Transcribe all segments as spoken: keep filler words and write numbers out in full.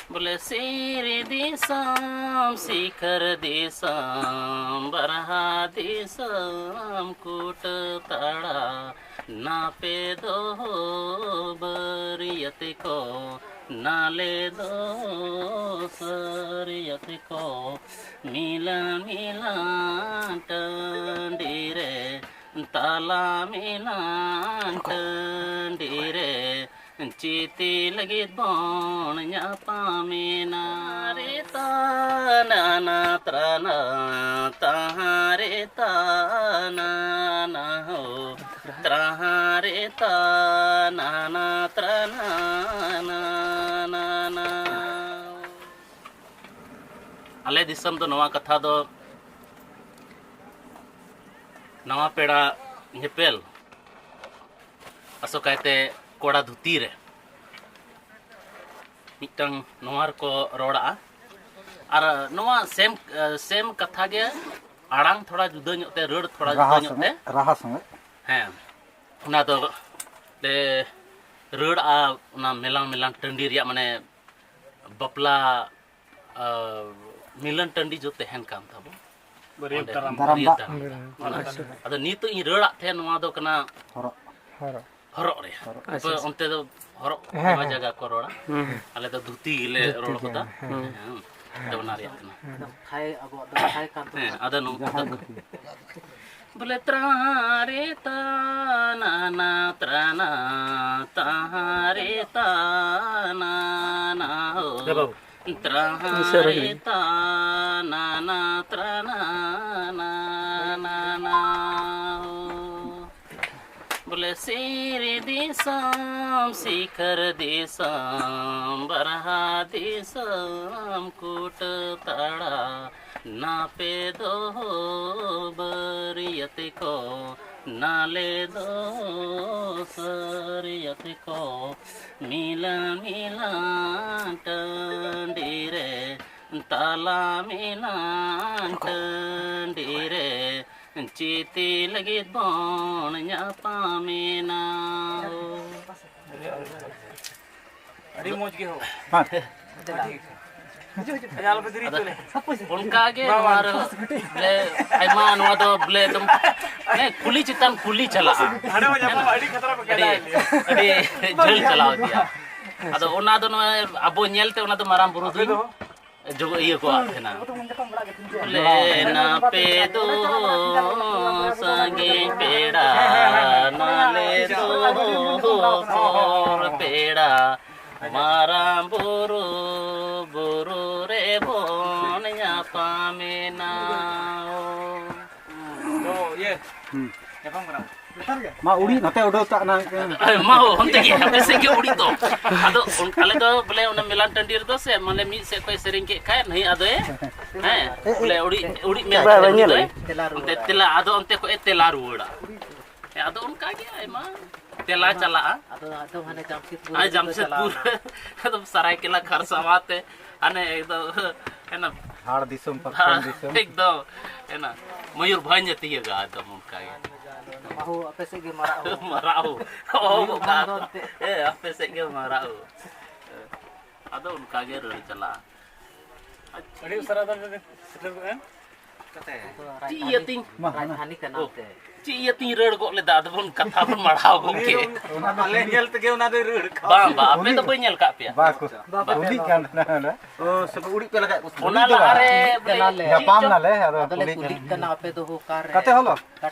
ᱵᱚᱞᱮ ᱥᱤᱨ ᱫᱤᱥᱚᱢ, ᱥᱤᱠᱷᱟᱹᱨ ᱫᱤᱥᱚᱢ, ᱵᱟᱨᱦᱟ ᱫᱤᱥᱚᱢ, ᱠᱩᱴᱟᱹ ᱛᱟᱲᱟ, ᱱᱟᱯᱮ ᱫᱚ ᱵᱟᱹᱨᱭᱟᱹᱛ ᱠᱚ, ᱱᱟᱞᱮ ᱫᱚ ᱥᱟᱹᱨᱭᱟᱹᱛ ᱠᱚ, ᱢᱤᱞᱟᱱ ᱢᱤᱞᱟᱱ ᱴᱟᱺᱰᱤ ᱨᱮ, ᱛᱟᱞᱟ ᱢᱤᱞᱟᱱ ᱴᱟᱺᱰᱤ ᱨᱮ, ᱪᱤᱛᱤ ᱞᱟᱹᱜᱤᱫ ᱵᱚᱱ ᱧᱟᱯᱟᱢᱮᱱᱟ᱾ ᱨᱮ ᱛᱟᱱᱟ ᱱᱟ ᱛᱨᱟᱱᱟ, ᱛᱟᱦᱟᱸ ᱨᱮ ᱛᱟᱱᱟ ᱱᱟ ᱦᱳ, ᱛᱨᱟᱦᱟᱸ ᱨᱮ ᱛᱟᱱᱟ ᱱᱟ ᱛᱨᱟᱱᱟ ᱱᱟ ᱱᱟ ᱱᱟ᱾ ᱟᱞᱮ ᱫᱤᱥᱚᱢ ᱫᱚ ᱱᱚᱣᱟ ᱠᱟᱛᱷᱟ ᱫᱚ ᱱᱟᱣᱟ ᱯᱮᱲᱟ ᱧᱮᱯᱮᱞ, ᱟᱥᱚᱠᱟᱭᱛᱮ ᱠᱚᱲᱟ ᱫᱷᱩᱛᱤ ᱨᱮ ᱢᱤᱫᱴᱟᱝ ᱱᱚᱣᱟ ᱨᱮᱠᱚ ᱨᱚᱲᱟ᱾ ᱟᱨ ᱱᱚᱣᱟ ᱥᱮᱢ, ᱥᱮᱢ ᱠᱟᱛᱷᱟ ᱜᱮ ᱟᱲᱟᱝ ᱛᱷᱚᱲᱟ ᱡᱩᱫᱟᱹ ᱧᱚᱜ ᱛᱮ, ᱨᱟᱹᱲ ᱛᱷᱚᱲᱟ ᱡᱩᱫᱟᱹ ᱨᱟᱦᱟ ᱧᱚᱜ ᱛᱮ᱾ ᱥᱚᱸᱜᱮ, ᱨᱟᱦᱟ ᱥᱚᱸᱜᱮ᱾ ᱦᱮᱸ, ᱚᱱᱟ ᱫᱚ ᱞᱮ ᱨᱟᱹᱲᱟ, ᱚᱱᱟ ᱢᱮᱞᱟᱝ ᱢᱮᱞᱟᱝ ᱴᱟᱺᱰᱤ ᱨᱮᱭᱟᱜ, ᱢᱟᱱᱮ ᱵᱟᱯᱞᱟ, ᱟᱨ ᱢᱤᱞᱚᱱ ᱴᱟᱺᱰᱤ ᱡᱚ ᱛᱟᱦᱮᱱ ᱠᱟᱱ ᱛᱟᱵᱚ᱾ ᱵᱟᱹᱨᱭᱟᱹᱛ ᱚᱸᱰᱮ ᱫᱟᱨᱟᱢ᱾ ᱵᱟᱹᱨᱭᱟᱹᱛ ᱫᱟᱨᱟᱢ᱾ ᱫᱟᱨᱟᱢ᱾ ᱚᱱᱟ᱾ ᱟᱪᱪᱷᱟ᱾ ᱟᱫᱚ ᱱᱤᱛᱚᱜ ᱤᱧ ᱨᱟᱹᱲᱟᱜ ᱛᱟᱦᱮᱸ, ᱱᱚᱣᱟ ᱫᱚ ᱠᱟᱱᱟ ᱦᱚᱨᱚᱜ᱾ ᱦᱚᱨᱚᱜ᱾ ᱦᱚᱨᱚᱜ ᱨᱮ᱾ ᱟᱪᱪᱷᱟ, ᱟᱯᱮ ᱟᱪᱪᱷᱟ᱾ ᱚᱱᱛᱮ ᱫᱚ ᱦᱚᱨᱚᱜ ᱦᱮᱸ, ᱟᱭᱢᱟ ᱦᱮᱸ᱾ ᱡᱟᱭᱜᱟ ᱠᱚ ᱨᱚᱲᱟ᱾ ᱦᱩᱸ᱾ ᱟᱞᱮ ᱫᱚ ᱫᱷᱩᱛᱤ ᱜᱮᱞᱮ ᱫᱷᱩᱛᱤ ᱨᱚᱲ ᱜᱮ, ᱠᱟᱫᱟ᱾ ᱦᱮᱸ᱾ ᱦᱮᱸ᱾ ᱟᱫᱚ ᱚᱱᱟ ᱨᱮᱭᱟᱜ ᱠᱟᱱᱟ᱾ ᱦᱮᱸ᱾ ᱫᱟᱸᱥᱟᱭ, ᱟᱵᱚᱣᱟᱜ ᱫᱚ ᱫᱟᱸᱥᱟᱭ ᱠᱟᱱ ᱛᱟᱵᱚᱱᱟ᱾ ᱦᱮᱸ, ᱟᱫᱚ ᱱᱚᱝᱠᱟ ᱡᱟᱦᱟᱸ ᱫᱚ ᱫᱷᱩᱛᱤ᱾ ᱵᱚᱞᱮ ᱛᱨᱟᱦᱟᱨᱮ ᱛᱟᱱᱟᱱᱟ ᱛᱨᱟᱱᱟ, ᱛᱟᱦᱟᱨᱮ ᱛᱟᱱᱟᱱᱟ ᱦᱳ᱾ ᱦᱮᱸ ᱵᱟᱹᱵᱩ᱾ ᱛᱨᱟᱦᱟᱨᱮ ᱛᱟᱱᱟᱱᱟ ᱛᱨᱟᱱᱟᱱᱟ ᱦᱳ᱾ ᱵᱚᱞᱮ ᱥᱤᱨ ᱫᱤᱥᱚᱢ, ᱥᱤᱠᱷᱟᱹᱨ ᱫᱤᱥᱚᱢ, ᱵᱟᱨᱦᱟ ᱫᱤᱥᱚᱢ, ᱠᱩᱴᱟᱹ ᱛᱟᱲᱟ, ᱱᱟᱯᱮ ᱫᱚ ᱵᱟᱹᱨᱭᱟᱹᱛ ᱠᱚ, ᱱᱟᱞᱮ ᱫᱚ ᱥᱟᱹᱨᱭᱟᱹᱛ ᱠᱚ, ᱢᱤᱞᱟᱱ ᱢᱤᱞᱟᱱ ᱴᱟᱺᱰᱤ ᱨᱮ, ᱛᱟᱞᱟ ᱢᱤᱞᱟᱱ ᱴᱟᱺᱰᱤ ᱨᱮ, ᱪᱤᱛᱤ ᱞᱟᱹᱜᱤᱫ ᱵᱚᱱ ᱧᱟᱯᱟᱢᱮᱱᱟ᱾ ᱟᱹᱰᱤ ᱢᱚᱡᱽ ᱜᱮ ᱦᱳ᱾ ᱦᱮᱸ᱾ ᱟᱫᱚ ᱚᱱᱠᱟ ᱜᱮ ᱱᱚᱣᱟ ᱨᱮ ᱵᱚᱞᱮ ᱟᱭᱢᱟ, ᱱᱚᱣᱟ ᱫᱚ ᱵᱚᱞᱮ ᱮᱠᱫᱚᱢ ᱢᱟᱱᱮ ᱠᱩᱞᱤ ᱪᱮᱛᱟᱱ ᱠᱩᱞᱤ ᱪᱟᱞᱟᱜᱼᱟ᱾ ᱟᱹᱰᱤ, ᱟᱹᱰᱤ ᱡᱷᱟᱹᱞ ᱪᱟᱞᱟᱣ ᱤᱫᱤᱜᱼᱟ᱾ ᱟᱫᱚ ᱚᱱᱟ ᱫᱚ ᱱᱚᱜᱼᱚᱭ ᱟᱵᱚ ᱧᱮᱞᱛᱮ ᱚᱱᱟ ᱫᱚ ᱢᱟᱨᱟᱝ ᱵᱩᱨᱩ ᱫᱚ ᱡᱚᱜ ᱤᱭᱟᱹ ᱠᱚ ᱟᱫ ᱛᱟᱦᱮᱱᱟ᱾ ᱵᱚᱞᱮ ᱱᱟᱯᱮ ᱫᱚ ᱥᱟᱺᱜᱤᱧ ᱯᱮᱲᱟ, ᱱᱟᱞᱮ ᱫᱚ ᱥᱩᱨ ᱯᱮᱲᱟ, ᱢᱟᱨᱟᱝ ᱵᱩᱨᱩ ᱵᱩᱨᱩ ᱨᱮᱵᱚᱱ ᱧᱟᱯᱟᱢᱮᱱᱟ᱾ ᱛᱚ, ᱤᱭᱟᱹ, ᱦᱩᱸ᱾ ᱧᱟᱯᱟᱢ ᱠᱟᱱᱟ᱾ ᱢᱟ ᱩᱲᱤ ᱱᱚᱛᱮ ᱩᱰᱟᱹᱣ ᱛᱟᱜ ᱱᱟ᱾ ᱟᱭ, ᱢᱟ ᱦᱚᱸ, ᱚᱱᱛᱮ ᱜᱮ, ᱟᱯᱮ ᱥᱮᱫ ᱜᱮ ᱩᱲᱤ ᱫᱚ᱾ ᱟᱫᱚ ᱚᱱ-, ᱟᱞᱮ ᱫᱚ ᱵᱚᱞᱮ ᱚᱱᱟ ᱢᱮᱞᱟᱱ ᱴᱟᱺᱰᱤ ᱨᱮᱫᱚ ᱥᱮ, ᱢᱟᱱᱮ ᱢᱤᱫ ᱥᱮᱫ ᱠᱷᱚᱱ ᱥᱮᱨᱮᱧ ᱠᱮᱫ ᱠᱷᱟᱱ, ᱱᱟᱹᱭ ᱟᱫᱚᱭ, ᱦᱮᱸ, ᱵᱚᱞᱮ ᱩᱲᱤ, ᱩᱲᱤ ᱢᱮᱞᱟᱱ ᱵᱟᱭ ᱴᱟᱺᱰᱤ ᱧᱮᱞ ᱨᱮᱫᱚᱭ, ᱟᱹᱧ᱾ ᱚᱱᱛᱮ ᱛᱮᱞᱟ, ᱟᱫᱚ ᱚᱱᱛᱮ ᱠᱷᱚᱱ ᱮ ᱛᱮᱞᱟ ᱨᱩᱣᱟᱹᱲᱟ᱾ ᱦᱮᱸ, ᱟᱫᱚ ᱚᱱᱠᱟ ᱜᱮ ᱟᱭᱢᱟ ᱛᱮᱞᱟ ᱪᱟᱞᱟᱜᱼᱟ᱾ ᱟᱫᱚ, ᱟᱫᱚ ᱦᱟᱱᱮ ᱡᱟᱢᱥᱮᱫᱽᱯᱩᱨ ᱟᱨ ᱨᱮ ᱡᱟᱢᱥᱮᱫᱽᱯᱩᱨ, ᱪᱟᱞᱟᱣᱱᱟ᱾ ᱟᱫᱚ ᱥᱟᱨᱟᱭᱠᱮᱞᱟ ᱠᱷᱟᱨᱥᱟᱣᱟ ᱛᱮ, ᱦᱟᱱᱮ ᱮᱠᱫᱚᱢ, ᱦᱮᱸ, ᱦᱟᱲ ᱫᱤᱥᱚᱢ, ᱯᱟᱠᱷᱟᱱ ᱫᱤᱥᱚᱢ᱾ ᱮᱠᱫᱚᱢ, ᱦᱮᱸ, ᱢᱚᱭᱩᱨᱵᱷᱚᱸᱡᱽ ᱮ ᱛᱤᱭᱟᱹᱜᱟ ᱮᱠᱫᱚᱢ ᱚᱱᱠᱟ ᱜᱮ᱾ ᱢᱟᱦᱳ ᱟᱯᱮ ᱥᱮᱫ ᱜᱮ ᱢᱟᱨᱟᱜ ᱦᱳ᱾ ᱢᱟᱨᱟᱜ ᱦᱳ᱾ ᱚᱦᱚ ᱢᱚᱭᱩᱨᱵᱷᱚᱸᱡᱽ ᱫᱚ ᱮᱱᱛᱮ᱾ ᱦᱮᱸ, ᱟᱯᱮ ᱥᱮᱫ ᱜᱮ ᱢᱟᱨᱟᱜ ᱦᱳ᱾ ᱟᱫᱚ ᱚᱱᱠᱟ ᱜᱮ ᱨᱟᱹᱲ ᱪᱟᱞᱟᱜᱼᱟ᱾ ᱟᱹᱰᱤ ᱩᱥᱟᱹᱨᱟ ᱫᱚ ᱥᱮᱴᱮᱨ ᱠᱚᱜᱼᱟ᱾ ᱪᱮᱫ ᱤᱭᱟᱹ ᱛᱤᱧ ᱢᱟ, ᱦᱟᱱᱟ᱾ ᱨᱟᱡᱽᱫᱷᱟᱱᱤ ᱠᱟᱱᱟ ᱚ, ᱛᱮ᱾ ᱪᱮᱫ ᱤᱭᱟᱹ ᱛᱤᱧ ᱨᱟᱹᱲ ᱜᱚᱫ ᱞᱮᱫᱟ, ᱟᱫᱚ ᱵᱚᱱ ᱠᱟᱛᱷᱟ ᱵᱚᱱ ᱢᱟᱲᱟᱣ ᱜᱚᱫ ᱠᱮᱫ᱾ ᱟᱞᱮ ᱧᱮᱞ ᱛᱮᱜᱮ ᱚᱱᱟ ᱫᱚᱭ ᱨᱟᱹᱲ ᱠᱟᱜᱼᱟ᱾ ᱵᱟᱝ, ᱵᱟᱝ, ᱟᱯᱮ ᱫᱚ ᱵᱟᱹᱧ ᱧᱮᱞ ᱠᱟᱜ ᱯᱮᱭᱟ᱾ ᱵᱟ, ᱠᱩ-, ᱵᱟᱯᱮ ᱠᱩᱞᱤ ᱧᱮᱞ ᱠᱟᱱ ᱛᱟᱦᱮᱱᱟ᱾ ᱚ, ᱥᱮ ᱩᱲᱤᱡ ᱯᱮ ᱞᱟᱜᱟᱜ ᱠᱚ ᱚᱱᱟ ᱠᱩᱞᱤ ᱫᱚ ᱞᱟᱦᱟ ᱵᱟᱝ᱾ ᱨᱮ ᱵᱚᱞᱮ ᱧᱟᱯᱟᱢ ᱪᱮᱫ ᱪᱚ-, ᱱᱟᱞᱮ, ᱟᱫᱚ ᱟᱫᱚᱞᱮ ᱠᱩᱞᱤ ᱠᱩᱞᱤᱜ ᱠᱟᱱᱟ᱾ ᱠᱟᱱᱟ, ᱟᱯᱮ ᱫᱚ ᱚᱠᱟ ᱨᱮ? ᱠᱟᱛᱮ ᱦᱚᱞᱚ᱾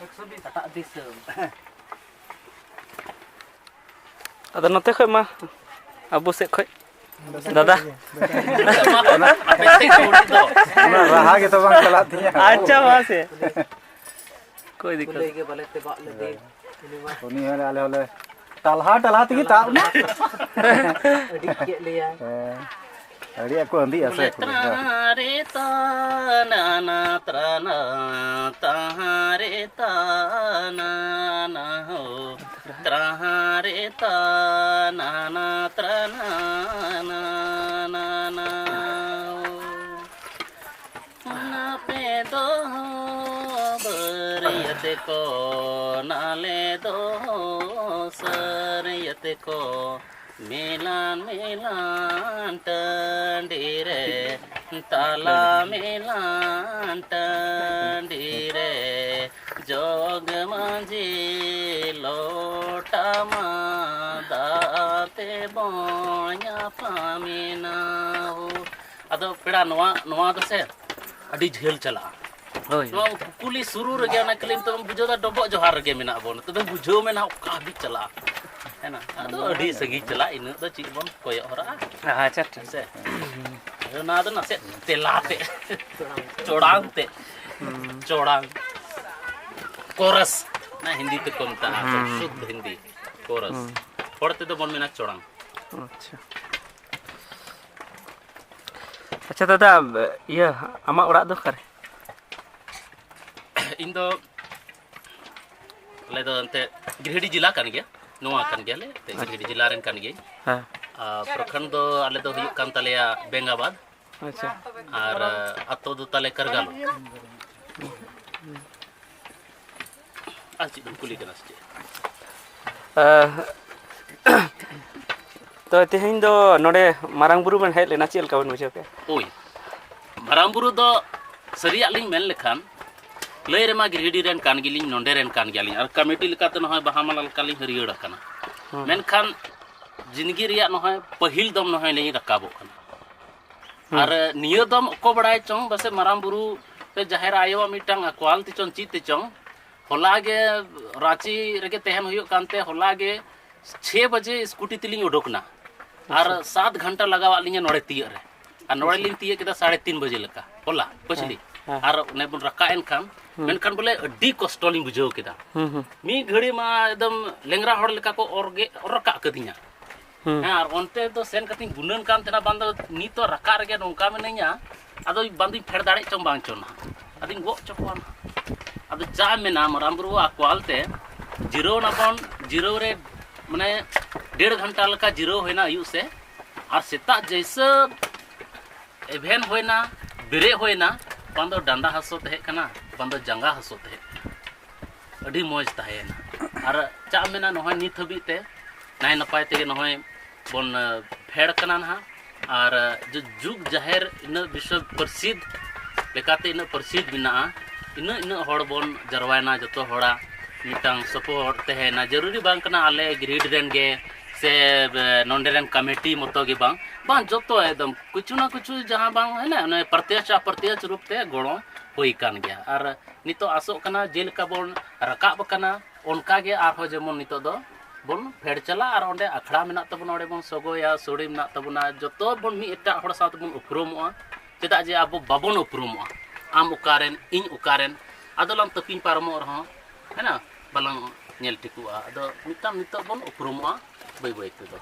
ᱚᱠᱟᱴᱟᱜ ᱫᱤᱥᱚᱢ? ᱟᱫᱚ ᱱᱚᱛᱮ ᱠᱷᱚᱡ ᱢᱟ, ᱟᱵᱚ ᱥᱮᱫ ᱠᱷᱚᱡ᱾ ᱫᱟᱫᱟ᱾ ᱚᱱᱟ ᱨᱟᱦᱟ ᱜᱮᱛᱚ ᱵᱟᱝ ᱪᱟᱞᱟᱜ ᱛᱤᱧᱟᱹ᱾ ᱟᱪᱪᱷᱟ, ᱢᱟ ᱥᱮ᱾ ᱠᱚᱭ ᱫᱤᱠᱠᱟᱛ᱾ ᱠᱩᱞᱟᱹᱭ ᱜᱮ ᱵᱟᱞᱮ ᱛᱮᱵᱟᱜ ᱞᱮᱫᱮ᱾ ᱩᱱᱤ ᱢᱟ᱾ ᱩᱱᱤ ᱦᱚᱸ ᱟᱞᱮ ᱦᱚᱸᱞᱮ ᱴᱟᱞᱦᱟ ᱴᱟᱞᱦᱟ ᱛᱮᱜᱮ ᱛᱟᱵ ᱮᱱᱟ᱾ ᱟᱹᱰᱤ ᱠᱮᱫ ᱞᱮᱭᱟᱭ᱾ ᱦᱮᱸ᱾ ᱟᱹᱰᱤ ᱟᱠᱚ ᱟᱸᱫᱤ ᱟᱥᱮ ᱵᱚᱞᱮ ᱠᱚ᱾ ᱛᱨᱟᱱᱟ ᱨᱮ ᱛᱟᱱᱟ ᱱᱟ ᱛᱨᱟᱱᱟ, ᱛᱟᱦᱟ ᱨᱮ ᱛᱟᱱᱟ ᱱᱟ ᱦᱳ᱾ ᱛᱨᱟᱦᱟ ᱨᱮ ᱛᱟᱱᱟ ᱱᱟ ᱛᱨᱟᱱᱟ ᱱᱟ ᱱᱟ ᱱᱟ ᱳ᱾ ᱱᱟᱯᱮ ᱫᱚ ᱵᱟᱹᱨᱭᱟᱹᱛ ᱠᱚ, ᱱᱟᱞᱮ ᱫᱚ ᱥᱟᱹᱨᱭᱟᱹᱛ ᱠᱚ, ᱢᱮᱞᱟᱱ ᱢᱮᱞᱟᱱ ᱴᱟᱺᱰᱤ ᱨᱮ, ᱛᱟᱞᱟ ᱢᱮᱞᱟᱱ ᱴᱟᱺᱰᱤ ᱨᱮ, ᱡᱚᱜᱽ ᱢᱟᱹᱡᱷᱤ ᱞᱚᱴᱟ ᱢᱟ ᱫᱟᱜ ᱛᱮ ᱵᱚᱱ ᱧᱟᱯᱟᱢᱮᱱᱟ ᱦᱳ᱾ ᱟᱫᱚ ᱯᱮᱲᱟ, ᱱᱚᱣᱟ, ᱱᱚᱣᱟ ᱫᱚ ᱥᱮ ᱟᱹᱰᱤ ᱡᱷᱟᱹᱞ ᱪᱟᱞᱟᱜᱼᱟ᱾ ᱦᱳᱭ᱾ ᱱᱚᱣᱟ ᱠᱩᱞᱤ ᱥᱩᱨᱩ ᱨᱮᱜᱮ ᱚᱱᱟ ᱠᱷᱟᱹᱞᱤ ᱱᱤᱛᱚᱜ ᱵᱩᱡᱷᱟᱹᱣ ᱫᱟ, ᱰᱚᱵᱚᱜ ᱡᱚᱦᱟᱨ ᱨᱮᱜᱮ ᱢᱮᱱᱟᱜ ᱵᱚᱱᱟ᱾ ᱛᱚᱵᱮ ᱵᱩᱡᱷᱟᱹᱣ ᱢᱮ ᱱᱟᱦᱟᱜ ᱚᱠᱟ ᱦᱟᱹᱵᱤᱡ ᱪᱟᱞᱟᱜᱼᱟ᱾ ᱦᱮᱸ ᱱᱟ? ᱟᱫᱚ ᱟᱹᱰᱤ ᱥᱟᱺᱜᱤᱧ ᱪᱟᱞᱟᱜᱼᱟ, ᱤᱱᱟᱹᱜ ᱫᱚ ᱪᱮᱫ ᱵᱚᱱ ᱠᱚᱭᱚᱜ ᱦᱚᱨᱟᱜᱼᱟ᱾ ᱟᱪᱪᱷᱟ, ᱴᱷᱤᱠ᱾ ᱦᱮᱸ ᱥᱮ? ᱟᱫᱚ ᱱᱚᱣᱟ ᱫᱚ ᱱᱟᱥᱮ ᱛᱮᱞᱟ ᱛᱮ, ᱪᱚᱲᱟᱝ ᱛᱮ, ᱦᱩᱸ᱾ ᱪᱚᱲᱟᱝ, ᱠᱚᱨᱚᱥ, ᱚᱱᱟ ᱦᱤᱱᱫᱤ ᱛᱮᱠᱚ ᱢᱮᱛᱟᱜᱼᱟ, ᱦᱩᱸ᱾ ᱥᱩᱫᱽᱫᱷ ᱦᱤᱱᱫᱤ, ᱠᱚᱨᱚᱥ᱾ ᱦᱩᱸ᱾ ᱦᱚᱲ ᱛᱮᱫᱚ ᱵᱚᱱ ᱢᱮᱱᱟ ᱪᱚᱲᱟᱝ᱾ ᱟᱪᱪᱷᱟ᱾ ᱟᱪᱪᱷᱟ ᱫᱟᱫᱟ, ᱤᱭᱟᱹ, ᱟᱢᱟᱜ ᱚᱲᱟᱜ ᱫᱚ ᱚᱠᱟᱨᱮ? ᱤᱧ ᱫᱚ, ᱟᱞᱮ ᱫᱚ ᱮᱱᱛᱮ ᱜᱤᱨᱤᱰᱤ ᱡᱮᱞᱟ ᱠᱟᱱ ᱜᱮᱭᱟ, ᱱᱚᱣᱟ ᱠᱟᱱ ᱜᱮᱭᱟᱞᱮ, ᱮᱱᱛᱮ ᱜᱤᱨᱤᱰᱤ ᱡᱮᱞᱟ ᱨᱮᱱ ᱠᱟᱱ ᱜᱤᱭᱟᱹᱧ᱾ ᱦᱮᱸ᱾ ᱟᱨ ᱯᱨᱚᱠᱷᱚᱸᱰ ᱫᱚ ᱟᱞᱮ ᱫᱚ ᱦᱩᱭᱩᱜ ᱠᱟᱱ ᱛᱟᱞᱮᱭᱟ ᱵᱮᱝᱜᱟᱵᱟᱫᱽ᱾ ᱟᱪᱪᱷᱟ᱾ ᱟᱨ ᱟᱛᱳ ᱫᱚ ᱛᱟᱞᱮ ᱠᱟᱨᱜᱟᱞ᱾ ᱟᱨ ᱪᱮᱫ ᱮᱢ ᱠᱩᱞᱤ ᱠᱟᱱᱟ ᱥᱮ ᱪᱮᱫ? ᱟᱦ, ᱛᱚ, ᱛᱮᱦᱮᱧ ᱫᱚ ᱱᱚᱰᱮ ᱢᱟᱨᱟᱝ ᱵᱩᱨᱩ ᱵᱮᱱ ᱦᱮᱡ ᱞᱮᱱᱟ, ᱪᱮᱫ ᱞᱮᱠᱟ ᱵᱮᱱ ᱵᱩᱡᱷᱟᱹᱣ ᱠᱮᱫᱼᱟ? ᱳᱭ, ᱢᱟᱨᱟᱝ ᱵᱩᱨᱩ ᱫᱚ ᱥᱟᱹᱨᱤᱭᱟᱜ ᱞᱤᱧ ᱢᱮᱱ ᱞᱮᱠᱷᱟᱱ, ᱞᱟᱹᱭ ᱨᱮᱢᱟ ᱜᱤᱨᱤᱰᱤ ᱨᱮᱱ ᱠᱟᱱ ᱜᱮᱞᱤᱧ, ᱱᱚᱰᱮ ᱨᱮᱱ ᱠᱟᱱ ᱜᱮᱭᱟᱞᱤᱧ, ᱟᱨ ᱠᱚᱢᱤᱴᱤ ᱞᱮᱠᱟᱛᱮ ᱱᱚᱜᱼᱚᱭ ᱵᱟᱦᱟ ᱢᱟᱞᱟ ᱞᱮᱠᱟᱞᱤᱧ ᱦᱟᱹᱨᱭᱟᱹᱲ ᱟᱠᱟᱱᱟ᱾ ᱦᱩᱸ᱾ ᱢᱮᱱᱠᱷᱟᱱ ᱡᱤᱱᱫᱜᱤ ᱨᱮᱭᱟᱜ ᱱᱚᱜᱼᱚᱭ ᱯᱟᱹᱦᱤᱞ ᱫᱚᱢ ᱱᱚᱜᱼᱚᱭ ᱞᱤᱧ ᱨᱟᱠᱟᱵᱚᱜ ᱠᱟᱱᱟ᱾ ᱦᱩᱸ᱾ ᱟᱨ ᱱᱤᱭᱟᱹ ᱫᱚᱢ ᱚᱠᱚ ᱵᱟᱲᱟᱭ ᱪᱚᱝ, ᱯᱟᱥᱮᱡ ᱢᱟᱨᱟᱝ ᱵᱩᱨᱩ ᱥᱮ ᱡᱟᱦᱮᱨ ᱟᱭᱳᱣᱟᱜ ᱢᱤᱫᱴᱟᱝ ᱟᱠᱣᱟᱞ ᱛᱮᱪᱚᱝ ᱪᱮᱫ ᱛᱮᱪᱚᱝ, ᱦᱚᱞᱟ ᱜᱮ ᱨᱟᱸᱪᱤ ᱨᱮᱜᱮ ᱛᱟᱦᱮᱱ ᱦᱩᱭᱩᱜ ᱠᱟᱱᱛᱮ, ᱦᱚᱞᱟ ᱜᱮ ᱪᱷᱮ ᱵᱟᱡᱮ ᱥᱠᱩᱴᱤ ᱛᱮᱞᱤᱧ ᱩᱰᱩᱠ ᱮᱱᱟ᱾ ᱟᱨ ᱟᱪᱪᱷᱟ᱾ ᱥᱟᱛ ᱜᱷᱚᱱᱴᱟ ᱞᱟᱜᱟᱣᱟᱫ ᱞᱤᱧᱟ ᱱᱚᱰᱮ ᱛᱤᱭᱟᱹᱜ ᱨᱮ᱾ ᱟᱨ ᱱᱚᱰᱮ ᱟᱪᱪᱷᱟ᱾ ᱞᱤᱧ ᱛᱤᱭᱟᱹᱜ ᱠᱮᱫᱟ ᱥᱟᱲᱮ ᱛᱤᱱ ᱵᱟᱡᱮ ᱞᱮᱠᱟ, ᱦᱚᱞᱟ, ᱯᱟᱹᱪᱷᱞᱤ᱾ ᱦᱮᱸ, ᱦᱮᱸ᱾ ᱟᱨ ᱚᱱᱮ ᱵᱚᱱ ᱨᱟᱠᱟᱵ ᱮᱱ ᱠᱷᱟᱱ, ᱦᱩᱸ᱾ ᱢᱮᱱᱠᱷᱟᱱ ᱵᱚᱞᱮ ᱟᱹᱰᱤ ᱠᱚᱥᱴᱚ ᱞᱤᱧ ᱵᱩᱡᱷᱟᱹᱣ ᱠᱮᱫᱟ᱾ ᱦᱩᱸ, ᱦᱩᱸ᱾ ᱢᱤᱫ ᱜᱷᱟᱹᱲᱤ ᱢᱟ ᱮᱠᱫᱚᱢ ᱞᱮᱝᱨᱟ ᱦᱚᱲ ᱞᱮᱠᱟ ᱠᱚ ᱚᱨ ᱜᱮ, ᱚᱨ ᱨᱟᱠᱟᱵ ᱠᱟᱹᱫᱤᱧᱟ᱾ ᱦᱩᱸ᱾ ᱦᱮᱸ, ᱟᱨ ᱚᱱᱛᱮ ᱫᱚ ᱥᱮᱱ ᱠᱟᱛᱮᱧ ᱜᱩᱱᱟᱹᱱ ᱠᱟᱱ ᱛᱟᱦᱮᱱᱟ, ᱵᱟᱝ ᱫᱚ ᱱᱤᱛ ᱫᱚ ᱨᱟᱠᱟᱵ ᱨᱮᱜᱮ ᱱᱚᱝᱠᱟ ᱢᱤᱱᱟᱹᱧᱟ, ᱟᱫᱚ ᱵᱟᱝ ᱫᱚᱧ ᱯᱷᱮᱰ ᱫᱟᱲᱮᱜ ᱪᱚᱝ ᱵᱟᱝ ᱪᱚᱝ ᱱᱟᱦᱟᱜ, ᱟᱫᱚᱧ ᱜᱚᱜ ᱦᱚᱪᱚ ᱠᱚᱣᱟ ᱱᱟᱦᱟᱜ᱾ ᱟᱫᱚ ᱪᱟ ᱢᱮᱱᱟ, ᱢᱟᱨᱟᱝ ᱵᱩᱨᱩ ᱟᱠᱚᱣᱟᱞ ᱛᱮ ᱡᱤᱨᱟᱹᱣ ᱱᱟᱵᱚᱱ, ᱡᱤᱨᱟᱹᱣ ᱨᱮ ᱢᱟᱱᱮ ᱰᱮᱲ ᱜᱷᱚᱱᱴᱟ ᱞᱮᱠᱟ ᱡᱤᱨᱟᱹᱣ ᱦᱩᱭᱱᱟ ᱟᱹᱭᱩᱵ ᱥᱮ, ᱟᱨ ᱥᱮᱛᱟᱜ ᱡᱮᱭᱥᱮ ᱮᱵᱷᱮᱱ ᱦᱩᱭᱱᱟ, ᱵᱮᱨᱮᱫ ᱦᱩᱭᱱᱟ, ᱵᱟᱝ ᱫᱚ ᱰᱟᱸᱰᱟ ᱦᱟᱹᱥᱩ ᱛᱟᱦᱮᱸ ᱠᱟᱱᱟ, ᱵᱟᱝ ᱫᱚ ᱡᱟᱸᱜᱟ ᱦᱟᱹᱥᱩ ᱛᱟᱦᱮᱸ ᱠᱟᱱᱟ᱾ ᱟᱹᱰᱤ ᱢᱚᱡᱽ ᱛᱟᱦᱮᱸᱭᱮᱱᱟ᱾ ᱟᱨ ᱪᱟᱜ ᱢᱮᱱᱟ, ᱱᱚᱜᱼᱚᱭ ᱱᱤᱛ ᱦᱟᱹᱵᱤᱡ ᱛᱮ ᱱᱟᱭ ᱱᱟᱯᱟᱭ ᱛᱮᱜᱮ ᱱᱚᱜᱼᱚᱭ ᱵᱚᱱ ᱯᱷᱮᱰ ᱠᱟᱱᱟ ᱱᱟᱦᱟᱜ᱾ ᱟᱨ ᱡᱩ- ᱡᱩᱜᱽ ᱡᱟᱦᱮᱨ ᱤᱱᱟᱹᱜ ᱵᱤᱥᱥᱚ ᱯᱨᱚᱥᱤᱫᱷ ᱞᱮᱠᱟᱛᱮ ᱤᱱᱟᱹᱜ ᱯᱨᱚᱥᱤᱫᱷ ᱢᱮᱱᱟᱜᱼᱟ, ᱤᱱᱟᱹᱜ ᱤᱱᱟᱹᱜ ᱦᱚᱲ ᱵᱚᱱ ᱡᱟᱨᱣᱟᱭᱮᱱᱟ, ᱡᱚᱛᱚ ᱦᱚᱲᱟᱜ ᱢᱤᱫᱴᱟᱝ ᱥᱚᱯᱚᱦᱚᱫ ᱛᱟᱦᱮᱸᱭᱮᱱᱟ᱾ ᱡᱟᱹᱨᱩᱨᱤ ᱵᱟᱝ ᱠᱟᱱᱟ ᱟᱞᱮ ᱜᱨᱤᱰ ᱨᱮᱱ ᱜᱮ ᱥᱮ ᱱᱚᱰᱮ ᱨᱮᱱ ᱠᱚᱢᱤᱴᱤ ᱢᱚᱛᱚ ᱜᱮ ᱵᱟᱝ, ᱵᱟᱝ, ᱡᱚᱛᱚ ᱮᱠᱫᱚᱢ ᱠᱤᱪᱷᱩ ᱱᱟ ᱠᱤᱪᱷᱩ ᱡᱟᱦᱟᱸ ᱵᱟᱝ ᱦᱮᱱᱟ, ᱚᱱᱮ ᱯᱨᱚᱛᱭᱟᱪ ᱟᱯᱨᱚᱛᱭᱟᱪ ᱨᱩᱯ ᱛᱮ ᱜᱚᱲᱚ ᱦᱩᱭ ᱟᱠᱟᱱ ᱜᱮᱭᱟ᱾ ᱟᱨ ᱱᱤᱛᱚᱜ ᱟᱥᱚᱜ ᱠᱟᱱᱟ ᱡᱮᱞᱮᱠᱟ ᱵᱚᱱ ᱨᱟᱠᱟᱵ ᱟᱠᱟᱱᱟ, ᱚᱱᱠᱟ ᱜᱮ ᱟᱨᱦᱚᱸ ᱡᱮᱢᱚᱱ ᱱᱤᱛᱚᱜ ᱫᱚ ᱵᱚᱱ ᱯᱷᱮᱰ ᱪᱟᱞᱟᱜ᱾ ᱟᱨ ᱚᱸᱰᱮ ᱟᱠᱷᱲᱟ ᱢᱮᱱᱟᱜ ᱛᱟᱵᱚᱱᱟ, ᱚᱸᱰᱮ ᱵᱚᱱ ᱥᱚᱜᱚᱭᱟ, ᱥᱳᱲᱮ ᱢᱮᱱᱟᱜ ᱛᱟᱵᱚᱱᱟ, ᱡᱚᱛᱚ ᱵᱚᱱ ᱢᱤᱫ ᱮᱴᱟᱜ ᱦᱚᱲ ᱥᱟᱶ ᱛᱮᱵᱚᱱ ᱩᱯᱨᱩᱢᱚᱜᱼᱟ᱾ ᱪᱮᱫᱟᱜ ᱡᱮ ᱟᱵᱚ ᱵᱟᱵᱚᱱ ᱩᱯᱨᱩᱢᱚᱜᱼᱟ, ᱟᱢ ᱚᱠᱟᱨᱮᱱ, ᱤᱧ ᱚᱠᱟᱨᱮᱱ, ᱟᱫᱚ ᱞᱟᱝ ᱛᱟᱹᱯᱤᱧ ᱯᱟᱨᱚᱢᱚᱜ ᱨᱮᱦᱚᱸ, ᱦᱮᱸ ᱱᱟ, ᱵᱟᱞᱟᱝ ᱧᱮᱞ ᱴᱷᱤᱠᱚᱜᱼᱟ᱾ ᱟᱫᱚ ᱢᱤᱫᱴᱟᱝ ᱱᱤᱛᱚᱜ ᱵᱚᱱ ᱩᱯᱨᱩᱢᱚᱜᱼᱟ ᱵᱟᱹᱭ ᱵᱟᱹᱭ ᱛᱮᱫᱚ᱾